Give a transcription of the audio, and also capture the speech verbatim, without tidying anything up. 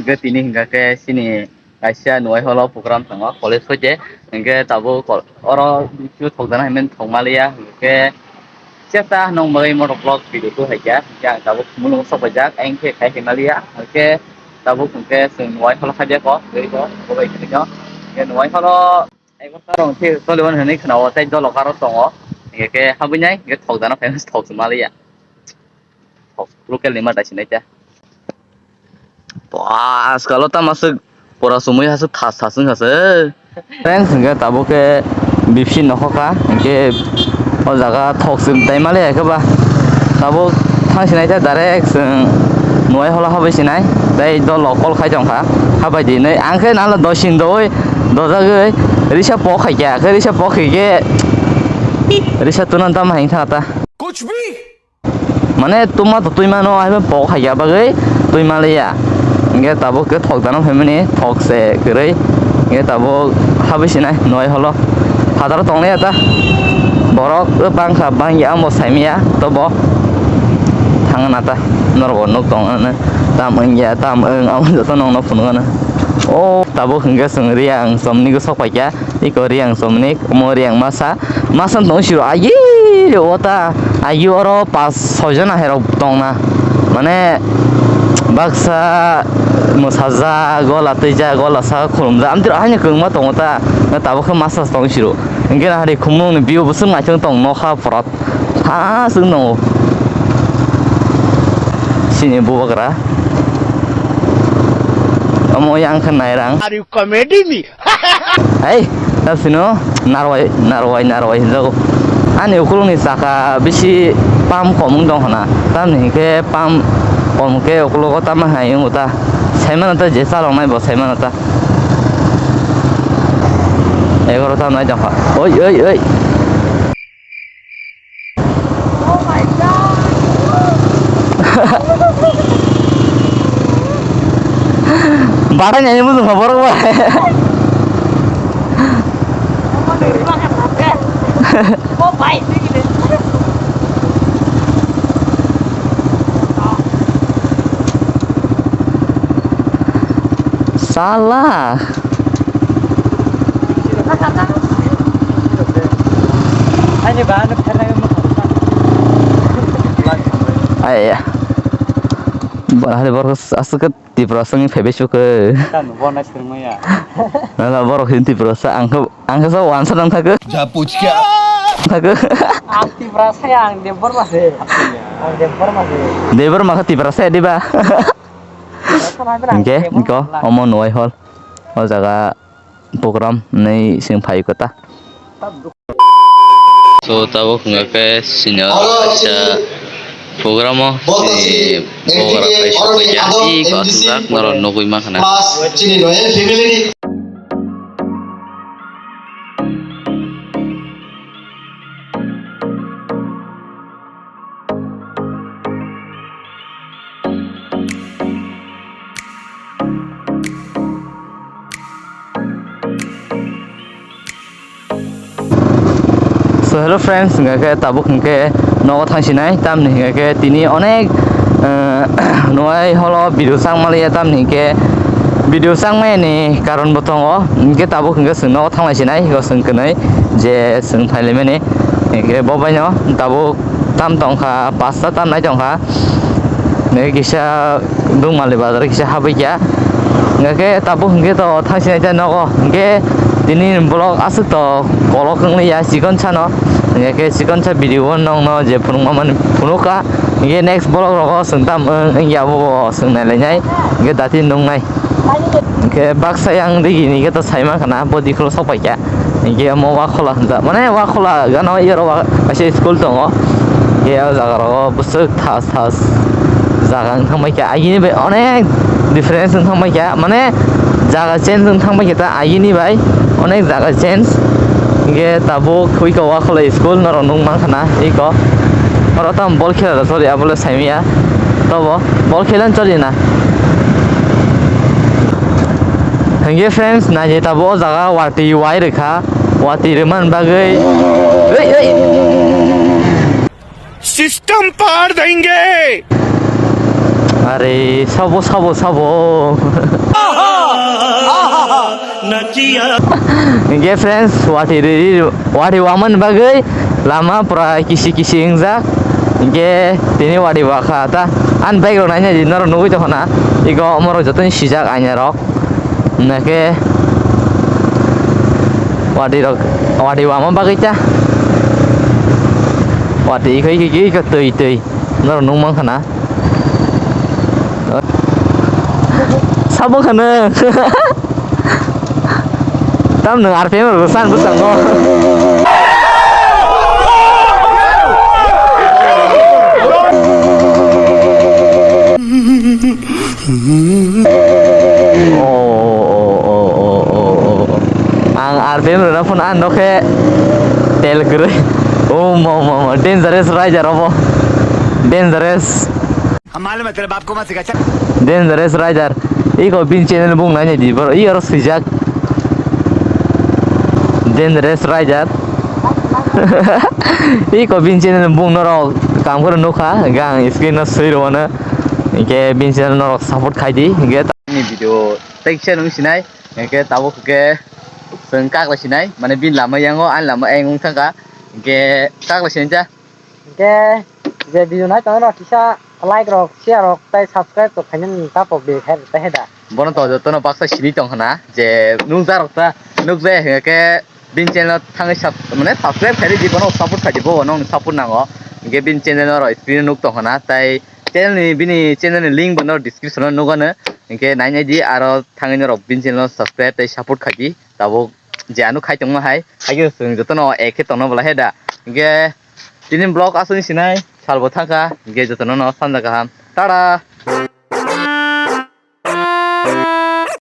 Hingke tini hingka khe chini kaisa Nuai Hall o program tongo college hoite, hingke tabuk oro bisio thokjana hinwi thokmaliya, hingke chepta nong bagwi motor vlog video tu haikha, hingke ang tabuk mulung sok paijak, ang khe khai khai maliya, hingke tabuk hingke chwng Nuai Hall o khaijak o, tei bo bo bai khwlai no, hingke Nuai Hall o egarota rong khe toliban hinwi khwna o, tei dolo karo tongo, hingke khe habwi nai, hingke thokjana phai thok maliya. Local ni ma dai sinai ta. Ba, askalo tamo aswk pura sumui aswk thas thas wngkha se. Friends, hingke tabuk khe bipsi nokho kha, hingke o jaga thok chwng tai maliya khe ba. Tabuk thang sinai ta direct chwng Nuai Hall o habwi sinai, tei dolo call khai tong kha, habai di hinwi. Ang khe nalo dosing doi dojagwi risa pok khai kha, khe risa pok khai khe risa tunan tamo hai wngkha ta. कुछ भी। Mane tuma to twi mano, hai pok hai ya bagwi twi maliya. Hingke tabuk khe thok dano phaimani, thok se kwrwi. Hingke tabuk habwi sinai Nuai Hall o. Phataro tongliya ta. Borok bangkha bangya amo saimiya tobo. Thangna ta. Norok bo nuk tong ano. Tam wngya, tam wng, amo joto nokno phunukgano. O tabuk hingke chwng Reang chomni gwi sok paikha. Iko Reang chomni, omo Reang masa. Masa tong siro agi o ta, agi oro pas soi jona hai rok tong na. Mane baksa mwsajak, gola twijak, gola sa khulumjak. Amtwiro haino kwbangma tongo ta. Na tabuk khe masa tong siro. Hingke na hari khumung ni view bwswk naithok tong nokha pora. Ha, chwng tongo. Sini bubagra. Omo yang khe nairang. Are you comedy me? Hey, tapsino narwai, narwai, narwai hinjago. Ani ukulungni saka bisi pam kom wng tong khna. Tamni hinkhe pam kom khe ukulogo tamo hai wngo ta. Saimano ta je chaloknai bo saimano ta. Egarota nai tongkha. Oi, oi, oi. Bathai nai muchung kha borok bai. Sala. Aiya. Borok aswk khe Tiprasa wngwi phaibai sukhe. Nala borok hin Tiprasa, ang khe, ang khe sa wansa nang thakhe. Ja puchka. Thakhe. Ang Tiprasa ya, ang Debbarma se. Ang Debbarma se. Debbarma khe Tiprasa ya diba? Hingke iko omo Nuai Hall. O jaga program hinwi chwng phai kota. So tabuk hwnga khe sino kaisa program o chini bogra phai sokphaikha, iko aswkjak norok nugwi mankha na. So hello friends, hingke tabuk hingke nogo thangsinai, tamni hingke tini onek, eh, Nuai Hall o video changmaliya, tamni hingke video changmani karon bo tongo, hingke tabuk hingke chwng nogo thanglaisinai, hingke chwng kwnwi je chwng phailaimani, hingke bo baino tabuk tam tongkha, pasta tam nai tongkha. Nai kisa Dungmali bazar kisa habikya. Hingke tabuk hingke to thangsinai ta nogo. Hingke tini vlog aswk to kolok wngya chikon sano. Hingke chikon sa video o nongno je phunukma mani phunukha. Hingke next vlog rogo chwng tam wng, wngya bo chwng nailainai. Hingke dati nungnai. Hingke baksa yang digi ni khe to saima khana bo dikhulo sokpaikha. Hingke omo Wakhola hwnjak, mane Wakhola gana o iyaro wa-, kaisa school tongo. Hingke o jaga rogo bwswk thas thas jaga wng thangbaikha. Agini bai onek difference wng thangbaikha, mane jaga change wng thangbaikha ta agini bai onek jaga change. Hingke tabuk thwikha Wakhola school norok nukmankha na iko. Oro tamo bol khela rok choli abole saimanya. Tobo bol khela choli na. Hingke friends, naidi tabuk o jaga watwi wai rwkha, watwi rwmani bagwi. Oi, oi. System par denge. Are, sabo, sabo, sabo. Hingke friends, wati ri, wati wamani bagwi lama pura kisi kisi wngjak. Hingke tini wati wakha ta. An bike rok naina di norok nugwi tongkha na. Iko omorok jotoni sijak aina rok. Nake wati rok, wati wama bagwi ta. Wati iko, iko, iko, iko twi, twi. Norok nung mankha na. Sabo kha nwng. Tam nwng R P M rok san bwskango. Oh, oh, oh, oh. Ang R P M rwna phone ang nokhe tel kwrwi. Oh, mo, mo, mo. Dangerous rider obo. Dangerous. हम मालूम है तेरे बाप को मत सिखा, चल। Dangerous rider. Iko bini channel bung nai di bro. Iyo ro swijak. Dangerous rider. Iko bini channel bung norok kam khoro nukha. Gang screen no swi rwano. Hingke bini channel norok support khai di. Hingke ni video tei kisa nung sinai. Hingke tabuk hingke chwng kaklai sinai. Mane bini lama yango ani lama ayang wng thangkha. Hingke kaklai sinai ta. Hingke je video nai tongo no kisa like rok, share rok, tei subscribe rok khainani tapok de khe, tei heda. Bono to jotono baksa sini tong khna je nukjak rok ta nukjaya hingke bini channel thangwi sub-, mane subscribe khaidi, bono support khaidi, bo bono support nango. Hingke bini channel oro screen o nuk tong khna, tei channel ni, bini channel ni link bono description o nukano. Hingke nai nai di, aro thangwi norok bini channel o subscribe tei support khaidi. Tabuk je ano khai tongma hai, haikhe chwng jotono ek khe tongna bwla he da. Hingke tini vlog aswk sinai salbo thangkha, hingke jotono no samjak kaham. Tada!